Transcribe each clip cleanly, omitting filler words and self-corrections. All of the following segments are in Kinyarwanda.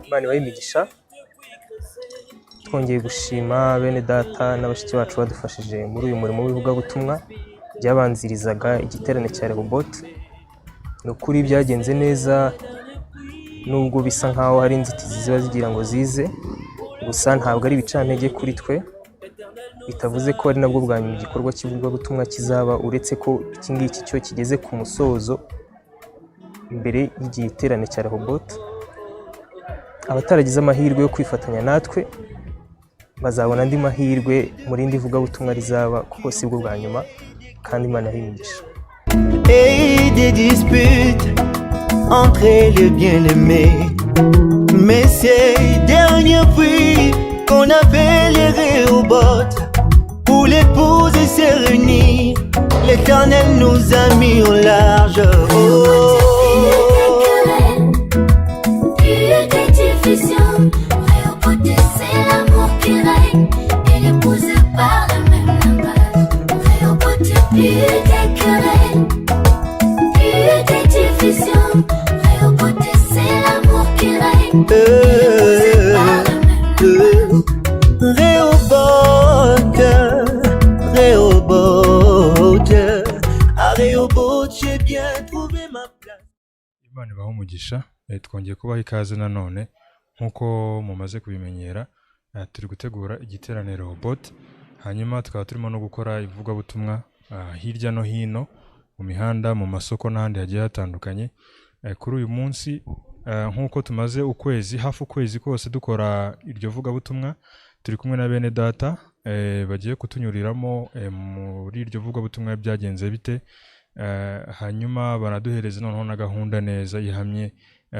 Imana ibahe imigisha. Twongeye gushima bene data na bashiki bacu badufashije muri uyu murimo w'ivugabutumwa byabanzirizaga igiterane cya Rehoboth. Ni ukuri byagenze neza, nubwo bisa nkaho hari inzitizi ziba zigira ngo zize, gusa ntabwo ari ibicantege kuri twe, bitavuze ko ari nabwo bwa nyuma igikorwa cy'ivugabutumwa kizaba, uretse ko iki ngiki cyo kigeze ku musozo mbere y'igiterane cya Rehoboth. Abataragize amahirwe yo kwifatanya natwe bazabona andi mahirwe mu rindi vugabutumwa rizaba, kuko si bwo bwa nyuma, kandi Imana ibahe imigisha. Et des disputes entre les bien-aimés. Mais ces derniers fruits qu'on appelle les Rehoboth, où l'épouse s'est réunie, l'Éternel nous a mis au large. Oh. Plus de division, Rehoboth, c'est l'amour qui règne, et l'épouse parle le même langage. Rehoboth, plus de querelles, plus de division, Rehoboth, c'est l'amour qui règne, et l'épouse parle le même langage. Rehoboth, Rehoboth, à Rehoboth, j'ai bien trouvé ma place. Imana ibahe umugisha. Twongeye kubaha ikaze nanone nk'uko mumaze kubimenyera. Turi gutegura igiterane Rehoboth, hanyuma tukaba turimo no gukora ivugabutumwa hirya no hino mu mihanda, mu masoko n'ahandi hagiye hatandukanye. Kuri uyu munsi, nk'uko tumaze ukwezi, hafi ukwezi kose dukora iryo vugabutumwa, turi kumwe na bene data bagiye kutunyuriramo muri iryo vugabutumwa byagenze bite, hanyuma banaduhereza noneho na gahunda neza ihamye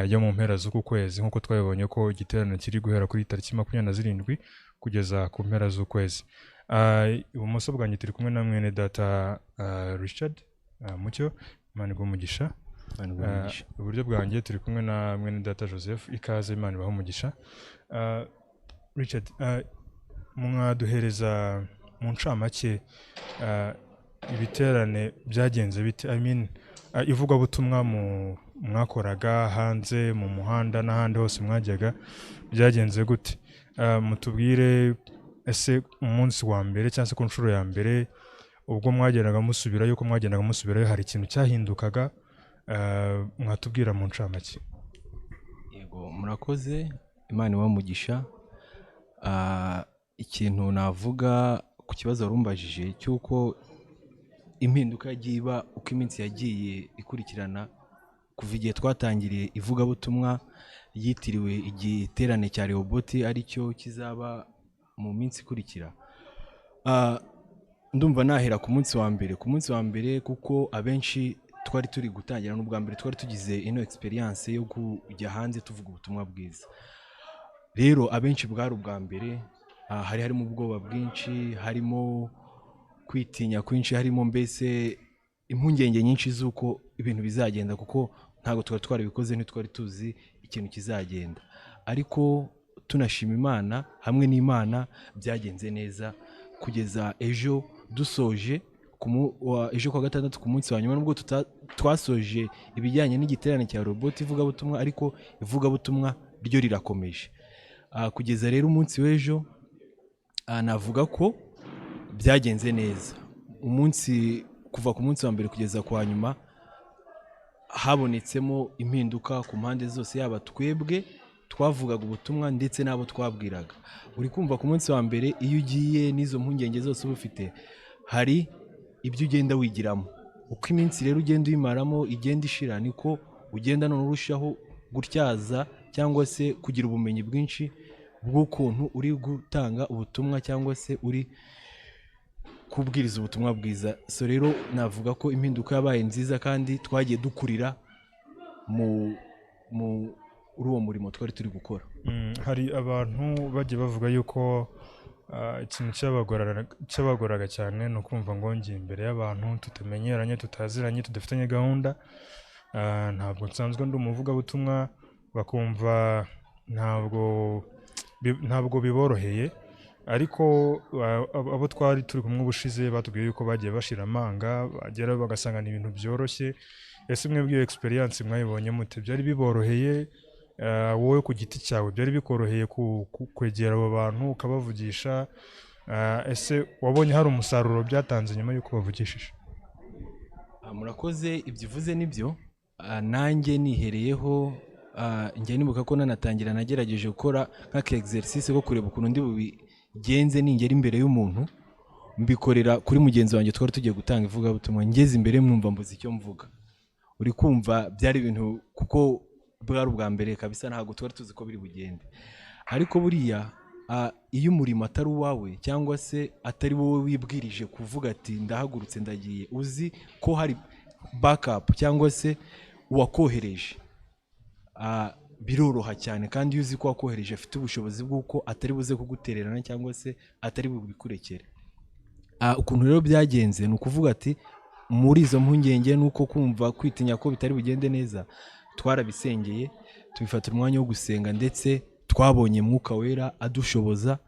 yo mu mpera z'uku kwezi, nk'uko twabibonye ko igiterane kiri guhera kuri tariki 27 kugeza ku mpera z'ukwezi. Ibumoso bwanjye turi kumwe na mwene data Richard Mucyo, Imana iguhe umugisha. Iburyo bwanjye turi kumwe na mwene data Joseph, ikaze, Imana ibahe umugisha. Richard, mwaduhereza mu ncamake ibiterane byagenze bite? I mean, ivugabutumwa mu mwakoraga hanze mu muhanda n'ahandi hose mwajyaga byagenze gute? Mutubwire ese umunsi wa mbere cyangwa se ku nshuro ya mbere ubwo mwagendaga musubirayo, uko mwagendaga musubirayo hari ikintu cyahindukaga? Mwatubwira mu ncamake. Yego, murakoze, Imana ibahe umugisha. Ikintu navuga ku kibazo warumbajije cy'uko impinduka yagiye iba uko iminsi yagiye ikurikirana kuva igihe twatangiriye ivugabutumwa ryitiriwe igiterane cya Rehoboth, aricyo kizaba mu minsi ikurikira. Ndumva nahera ku munsi wa mbere, ku munsi wa mbere, kuko abenshi twari turi gutangira n'ubwa mbere twari tugize ino experience yo kujya hanze tuvuga ubutumwa bwiza. Rero abenshi bwari ubwa mbere, hari harimo ubwoba bwinshi, harimo kwitinya kwinshi, harimo mbese impungenge nyinshi z'uko ibintu bizagenda, kuko ntabwo twari twarabikoze, ntitwari tuzi ikintu kizagenda. Ariko tunashima Imana, hamwe n'Imana byagenze neza kugeza ejo dusoje ejo kuwa gatandatu ku munsi wa nyuma. Nubwo twasoje ibijyanye n'igiterane cya Rehoboth ivugabutumwa, ariko ivugabutumwa ryo rirakomeje. Kugeza rero umunsi w'ejo, navuga ko byagenze neza. Umunsi kuva ku munsi wa mbere kugeza ku wa nyuma habonetsemo impinduka ku mpande zose, yaba twebwe twavugaga ubutumwa ndetse n'abo twabwiraga. Uri kumva, ku munsi wa mbere iyo ugiye n'izo mpungenge zose uba ufite, hari ibyo ugenda wigiramo. Uko iminsi rero ugenda uyimaramo igenda ishira, niko ugenda none urushaho gutyaza cyangwa se kugira ubumenyi bwinshi bw'ukuntu uri gutanga ubutumwa cyangwa se uri kubwiriza ubutumwa bwiza. So rero navuga ko impinduka yabaye nziza kandi twagiye dukurira muri uwo murimo twari turi gukora. Hari abantu bagiye bavuga yuko ikintu cyabagoraga cyane ni ukumva ngo ngiye imbere y'abantu tutamenyeranye, tutaziranye, tudafitanye gahunda, ntabwo nsanzwe ndi umuvugabutumwa, bakumva ntabwo Ntabwo biboroheye, ariko abo twari turi kumwe ubushize batubwiye yuko bagiye bashira amanga, bagera bagasanga ni ibintu byoroshye. Ese mwebwe iyo experience mwayibonye mute? Byari biboroheye? Wowe ku giti cyawe byari bikoroheye kwegera abo bantu ukabavugisha? Ese wabonye hari umusaruro byatanze nyuma y'uko bavugishije? Murakoze, ibyo uvuze nibyo. Nanjye nihereyeho, njya nibuka ko nanatangira nagerageje gukora nk'aka exercice ko kureba ukuntu ndi bubigenze ningera imbere y'umuntu, mbikorera kuri mugenzi wanjye twari tugiye gutanga ivugabutumwa. Ngeze imbere mwumva mbuze icyo mvuga, uri kumva byari ibintu, kuko bwari ubwa mbere kabisa, ntabwo twari tuzi ko biri bugende. Ariko buriya iyo umurimo atari uwawe cyangwa se atari wowe wibwirije kuvuga ati ndahagurutse ndagiye, uzi ko hari backup cyangwa se uwakohereje, biroroha cyane. Kandi iyo uzi ko wakohereje afite ubushobozi bw'uko atari buze kugutererana cyangwa se atari bubikurekere. Ukuntu rero byagenze ni ukuvuga ati muri izo mpungenge nuko kumva kwitinya ko bitari bugende neza, twarabisengeye, tubifatira umwanya wo gusenga, ndetse twabonye Mwuka Wera adushoboza.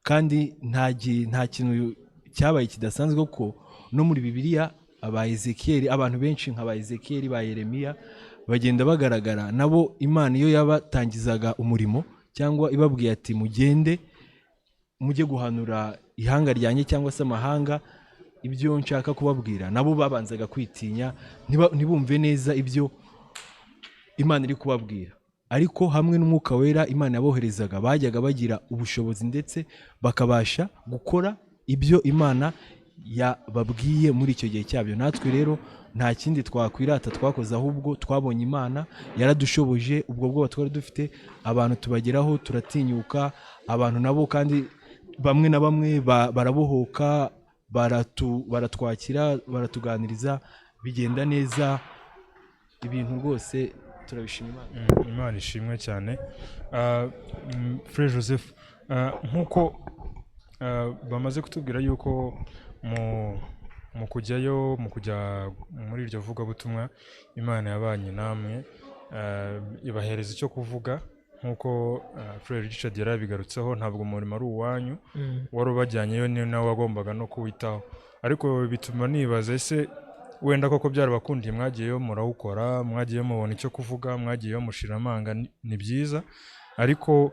Kandi nta kintu cyabaye kidasanzwe, ko no muri Bibiliya aba Ezekiyeli, abantu benshi nka ba Ezekiyeli, ba Yeremiya bagenda bagaragara, nabo Imana iyo yabatangizaga umurimo cyangwa ibabwiye ati mugende mujye guhanura ihanga ryanjye cyangwa se amahanga ibyo nshaka kubabwira, nabo babanzaga kwitinya, ntibumve neza ibyo Imana iri kubabwira. Ariko hamwe n'Umwuka Wera Imana yaboherezaga, bajyaga bagira ubushobozi ndetse bakabasha gukora ibyo Imana yababwiye muri icyo gihe cyabyo. Natwe rero nta kindi twakwirata twakoze, ahubwo twabonye Imana yaradushoboje. Ubwo bwoba twari dufite, abantu tubageraho turatinyuka, abantu nabo kandi bamwe na bamwe barabohoka, baratwakira, baratuganiriza, bigenda neza. Ibintu rwose turabishima Imana. Imana ishimwe cyane. Frère Joseph, nk'uko bamaze kutubwira yuko mu kujyayo, mu kujya muri iryo vugabutumwa, Imana yabanye namwe, ibahereza icyo kuvuga, nk'uko Frère Richard yari abigarutseho, ntabwo umurimo ari uwanyu, wari ubajyanyeyo ni nawe wagombaga no kuwitaho. Ariko bituma nibaza, ese wenda koko byarabakundiye, mwagiyeyo murawukora, mwagiyeyo mubona icyo kuvuga, mwagiyeyo mushira amanga, ni byiza, ariko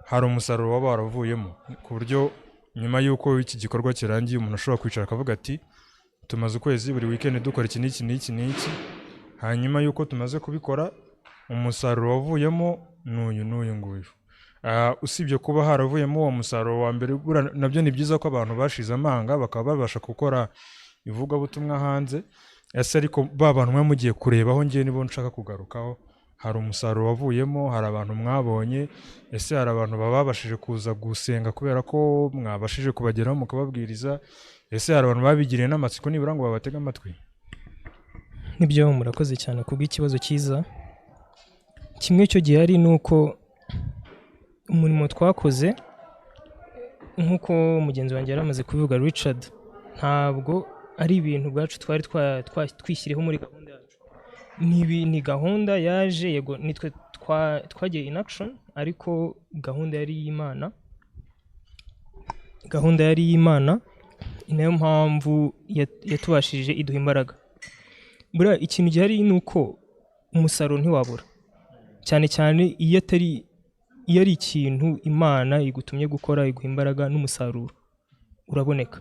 hari umusaruro waba waravuyemo ku buryo nyuma y'uko iki gikorwa kirangiye umuntu ashobora kwicara akavuga ati tumaze ukwezi buri weekend dukora iki n'iki n'iki n'iki, hanyuma y'uko tumaze kubikora umusaruro wavuyemo n'uyu n'uyu nguyu? Usibye kuba haravuyemo uwo musaruro wa mbere, buriya nabyo ni byiza ko abantu bashize amanga bakaba babasha gukora ivugabutumwa hanze. Ese ariko ba bantu mwe mugiye kurebaho, ngewe nibo nshaka kugarukaho, hari umusaruro wavuyemo? Hari abantu mwabonye? Ese hari abantu babashije kuza gusenga kubera ko mwabashije kubageraho mukababwiriza? Ese hari abantu babigiriye n'amatsiko nibura ngo babatege amatwi? Nibyo, murakoze cyane kubw'ikibazo cyiza. Kimwe cyo gihari ni uko umurimo twakoze, nk'uko mugenzi wanjye yari amaze kubivuga Richard, ntabwo ari ibintu ubwacu twari twishyiriyeho muri gahunda yacu. Ni gahunda yaje, yego nitwe twagiye in action, ariko gahunda yari iy'Imana. Gahunda yari iy'Imana, ni nayo mpamvu yatubashije iduha imbaraga. Buriya ikintu gihari ni uko umusaruro ntiwabura, cyane cyane iyo atari, iyo ari ikintu Imana igutumye gukora, iguha imbaraga, n'umusaruro uraboneka.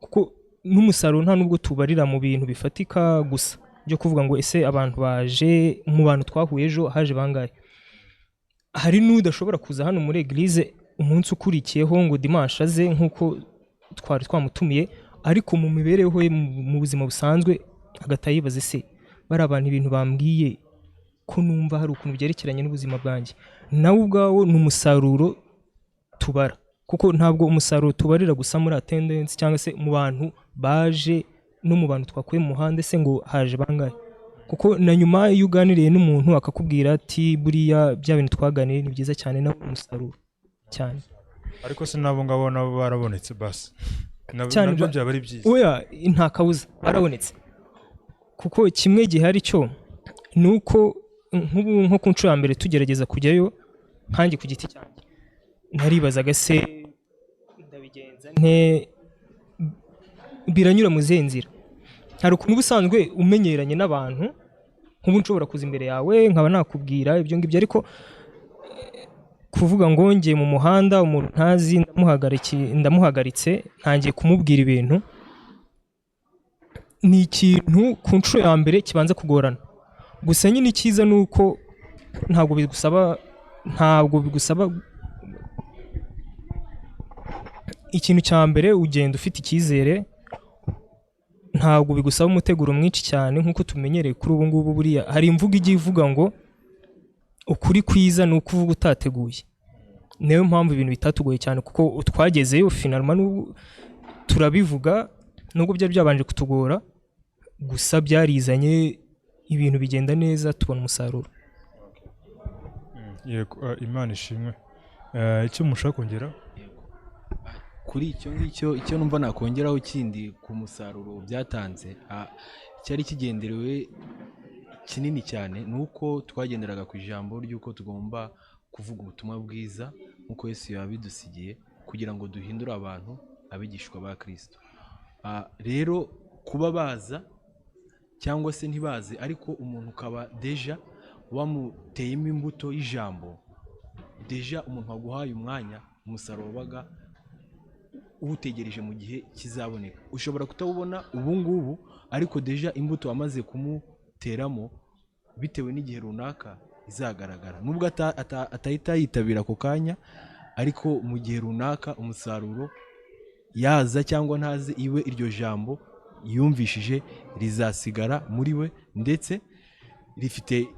Kuko n'umusaruro nta nubwo tubarira mu bintu bifatika gusa byo kuvuga ngo ese abantu baje, mu bantu twahuye ejo haje bangahe. Hari n'udashobora kuza hano muri église umunsi ukurikiyeho ngo dimanche aze nk'uko twari twamutumiye, ariko mu mibereho ye, mu buzima busanzwe agataha yibaza, ese bari abantu ibintu bambwiye ko numva hari ukuntu byerekeranye n'ubuzima bwanjye? Nawe ubwawo ni umusaruro tubara, kuko ntabwo umusaruro tubarira gusa muri attendance cyangwa se mu bantu baje no mu bantu twakuye mu muhanda, ese ngo haje bangahe. Kuko na nyuma iyo uganiriye n'umuntu akakubwira ati buriya bya bintu twaganiriye ni byiza cyane, nawe umusaruro cyane. Ariko se nabo ngabo nabo barabonetse basi? Cyane. Nabyo byaba ari byiza. Oya, nta kabuza barabonetse, kuko kimwe gihari cyo ni uko nk'ubu nko ku nshuro ya mbere tugerageza kujyayo, nkanjye ku giti cyanjye Naribazaga se ndabigenza nte, biranyura mu zihe nzira? Hari ukuntu uba usanzwe umenyeranye n'abantu, nk'ubu nshobora kuza imbere yawe nkaba nakubwira ibyo ngibyo, ariko kuvuga ngo ngiye mu muhanda, umuntu ntazi, ndamuhagaritse, ntangiye kumubwira ibintu, ni ikintu ku nshuro ya mbere kibanza kugorana. Gusa nyine icyiza ni uko ntabwo bigusaba ikintu cya mbere, ugenda ufite icyizere. Ntabwo bigusaba umuteguro mwinshi cyane nk'uko tumenyereye kuri ubu ngubu. Buriya hari imvugo ijya ivuga ngo ukuri kwiza ni uko uvuga utateguye. Niyo mpamvu ibintu bitatugoye cyane, kuko twagezeyo finalement n'ubu turabivuga, nubwo byari byabanje kutugora. Gusa byarizanye, ibintu bigenda neza, tubona umusaruro. Yego, Imana ishimwe. Icyo mushaka kongera? Kuri icyo ngicyo, icyo numva nakongeraho kindi ku musaruro byatanze, cyari kigenderewe kinini cyane, ni uko twagenderaga ku ijambo ry'uko tugomba kuvuga ubutumwa bwiza nk'uko Yesu yabidusigiye, kugira ngo duhindure abantu abigishwa ba Kristo. Rero kuba baza cyangwa se ntibaze, ariko umuntu ukaba déjà wamuteyemo imbuto y'ijambo, déjà umuntu waguhaye umwanya, umusaruro wabaga uwutegereje mu gihe kizaboneka. Ushobora kutawubona ubu ngubu, ariko déjà imbuto wamaze kumuteramo, bitewe n'igihe runaka izagaragara, nubwo atahita yitabira ako kanya, ariko mu gihe runaka umusaruro yaza cyangwa ntaze iwe, iryo jambo yumvishije rizasigara muri we, ndetse rifite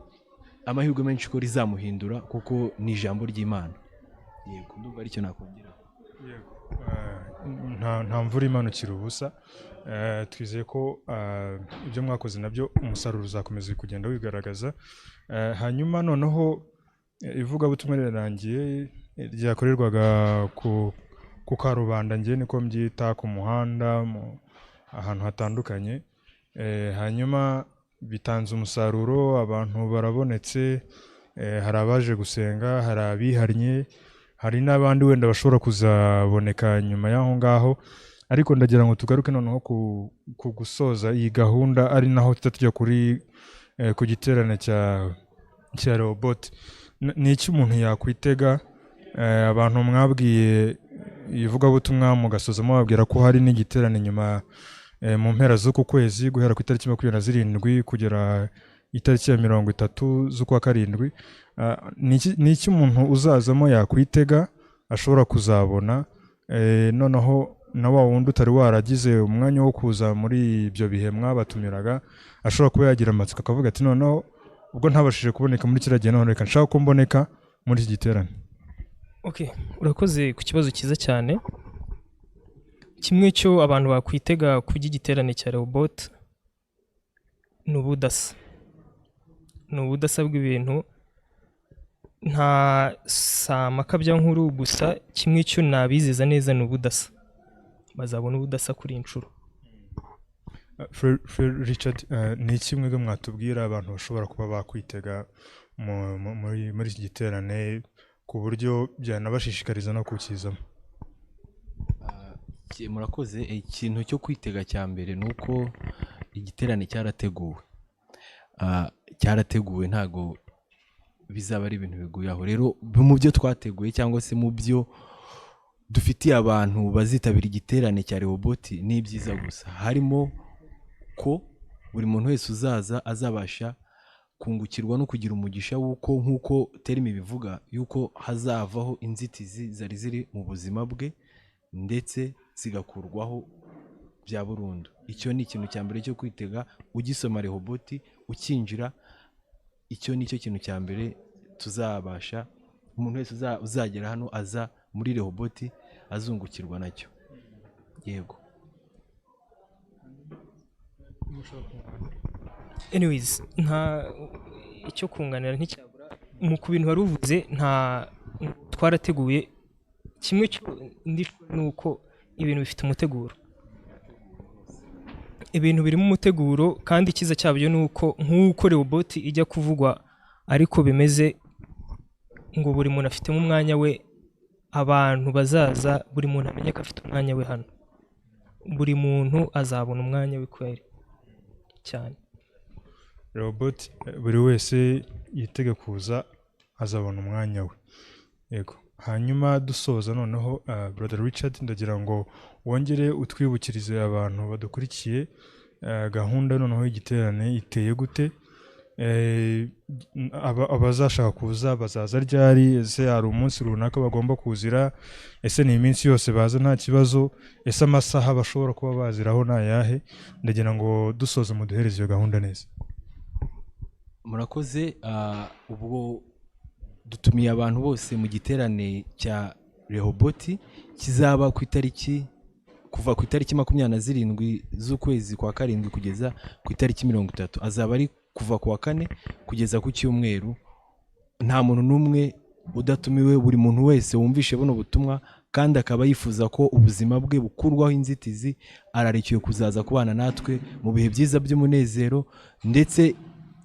amahirwe menshi ko rizamuhindura, kuko ni ijambo ry'Imana. Yego, ndumva aricyo nakongera. Nta mvura imanukira ubusa. Twizeye ko ibyo mwakoze nabyo umusaruro uzakomeza kugenda wigaragaza. Hanyuma noneho ivugabutumwa rirarangiye, ryakorerwaga ku karubanda, njye niko mbyita, ku muhanda, ahantu hatandukanye. Hanyuma bitanze umusaruro, abantu barabonetse, hari abaje gusenga, hari abihannye, hari n'abandi wenda bashobora kuzaboneka nyuma y'aho ngaho. Ariko ndagira ngo tugaruke noneho ku gusoza iyi gahunda, ari naho tuta tujya kuri ku giterane cya Rehoboth. Ni iki umuntu yakwitega? Abantu mwabwiye ivugabutumwa mugasoza mubabwira ko hari n'igiterane nyuma, mu mpera z'uku kwezi, guhera ku itariki 27 kugera itariki ya 30 z'ukwa karindwi. Ni iki umuntu uzazamo yakwitega ashobora kuzabona? Noneho na wa wundi utari waragize umwanya wo kuza muri ibyo bihe mwabatumiraga, ashobora kuba yagira amatsiko akavuga ati: "Noneho ubwo ntabashije kuboneka muri kiriya gihe, none reka nshaka ko mboneka muri iki giterane." Okay, urakoze ku kibazo cyiza cyane. Kimwe cyo abantu bakwitega ku by'igiterane cya Rehoboth ni ubudasa. Ni ubudasa bw'ibintu, nta si amakabyankuru gusa. Kimwe cyo nabizeza neza ni ubudasa. Bazabona ubudasa kuri iyi nshuro. Fred Richard, ni iki mwebwe mwatubwira abantu bashobora kuba bakwitega muri iki giterane, ku buryo byanabashishikariza no kukizamo? Murakoze. Ikintu cyo kwitega cya mbere ni uko igiterane cyarateguwe. Cyarateguwe, ntago bizaba ari ibintu biguye aho. Rero mu byo twateguye cyangwa se mu byo dufitiye abantu bazitabira igiterane cya Rehoboth ni ibyiza gusa, harimo ko buri muntu wese uzaza azabasha kungukirwa no kugira umugisha w'uko, nk'uko terme bivuga, y'uko hazavaho inzitizi zari ziri mu buzima bwe, ndetse zigakurwaho bya burundu. Icyo ni ikintu cya mbere cyo kwitega. Ugisoma Rehoboth ukinjira, icyo ni cyo kintu cya mbere tuzabasha, umuntu wese uzagera hano aza muri Rehoboth azungukirwa nacyo. Yego. Anyways, nta icyo kunganira nticyabura mu ku bintu wari uvuze. Nta twarateguye. Kimwe cyo ndi ni uko ibintu bifite umuteguro, ibintu birimo umuteguro, kandi icyiza cyabyo ni uko nk'uko Rehoboth ijya kuvugwa ariko bimeze ngo buri muntu afitemo umwanya we. Abantu bazaza, buri muntu amenye ko afite umwanya we hano, buri muntu azabona umwanya we kweri cyane. Robot, buri wese yitege kuza azabona umwanya we. Yego. Hanyuma dusoza noneho, Brother Richard, ndagira ngo wongere utwibukirize abantu badukurikiye gahunda noneho y'igiterane iteye gute. Abazashaka kuza bazaza ryari? Ese hari umunsi runaka bagomba kuzira? Ese ni iminsi yose baza nta kibazo? Ese amasaha bashobora kuba baziraho ni ayahe? Ndagira ngo dusoza muduhereze iyo gahunda neza. Murakoze. Ubwo dutumiye abantu bose mu giterane cya Rehoboti kizaba ku itariki, kuva ku itariki 27 z'ukwezi kwa karindwi kugeza ku itariki 30. Azaba ari kuva ku wa kane kugeza ku cyumweru. Nta muntu n'umwe udatumiwe. Buri muntu wese wumvishe buno butumwa kandi akaba yifuza ko ubuzima bwe bukurwaho inzitizi, ararikiwe kuzaza kubana natwe mu bihe byiza by'umunezero, ndetse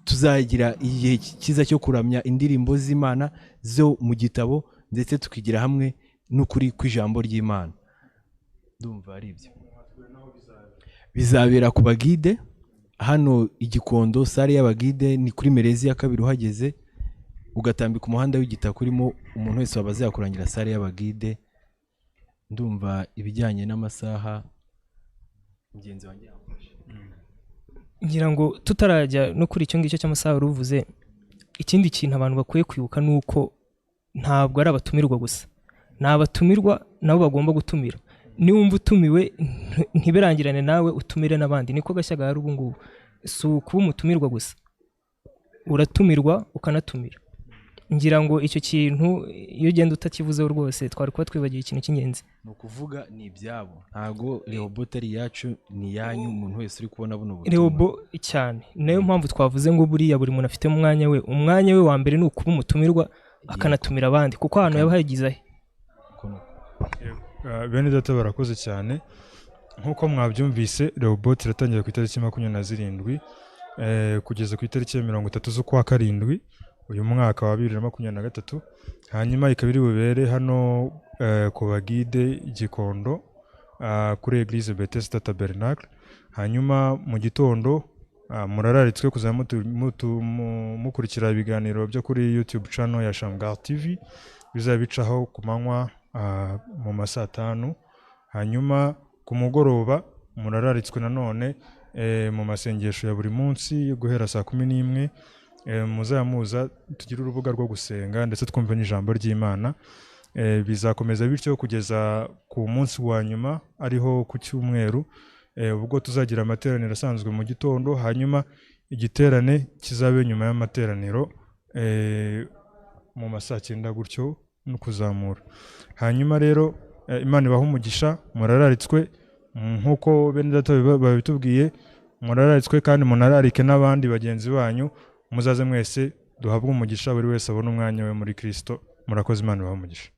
tuzagira igihe cyiza cyo kuramya indirimbo z'Imana zo mu gitabo, ndetse tukigira hamwe n'ukuri kw'ijambo ry'Imana. Ndumva ari ibyo. Bizabera ku bagide hano i Gikondo, sare y'abagide ni kuri Merezi ya kabiri. Uhageze ugatambika umuhanda w'igitaka urimo, umuntu wese wabaze yakurangira sare y'abagide. Ndumva ibijyanye n'amasaha mugenzi wanjye yamfashe. Ngira ngo tutarajya no kuri icyo ngicyo cy'amasaha wari uvuze, ikindi kintu abantu bakwiye kwibuka ni uko ntabwo ari abatumirwa gusa, ni abatumirwa nabo bagomba gutumira. Niwumva utumiwe, ntibirangirane nawe, utumire n'abandi. Niko gashya gahari ubu ngubu, si ukuba umutumirwa gusa, uratumirwa ukanatumira. Ngira ngo icyo kintu iyo ugenda utakivuzeho rwose twari kuba twibagiwe ikintu cy'ingenzi. Ni ukuvuga ni ibyabo, ntago Rehoboti ari iyacu, ni iyanyu, umuntu wese uri kubona buno butumwa. Rehoboti cyane, ni nayo mpamvu twavuze ngo buriya buri muntu afite umwanya we. Umwanya we wa mbere ni ukuba umutumirwa akanatumira abandi, kuko ahantu yaba hagize ahe. Uko ni uko. Bene data barakoze cyane. Nk'uko mwabyumvise, Rehoboti iratangira ku itariki 27 kugeza ku itariki ya 30 z'ukwa karindwi uyu mwaka wa 2023. Hanyuma ikaba iri bubere hano ku bagide i Gikondo, kuri Eglise Bethesda Tabernacle. Hanyuma mu gitondo murararitswe kuzajya mukurikira ibiganiro byo kuri YouTube channel ya Shamgar TV, bizabicaho ku manywa mu ma saa tanu. Hanyuma ku mugoroba murararitswe nanone mu masengesho ya buri munsi guhera saa 11. Muzamuza tugire urubuga rwo gusenga ndetse twumve n'ijambo ry'Imana. Bizakomeza bityo kugeza ku munsi wa nyuma, ariho ku cyumweru, ubwo tuzagira amateraniro asanzwe mu gitondo, hanyuma igiterane kizabe nyuma y'amateraniro mu ma saa cyenda gutyo no kuzamura. Hanyuma rero Imana ibahe umugisha, murararitswe nk'uko bene data babitubwiye, murararitswe kandi munararike n'abandi bagenzi banyu, muzaze mwese duhabwe umugisha, buri wese abone umwanya we muri Kristo. Murakoze, Imana ibahe umugisha.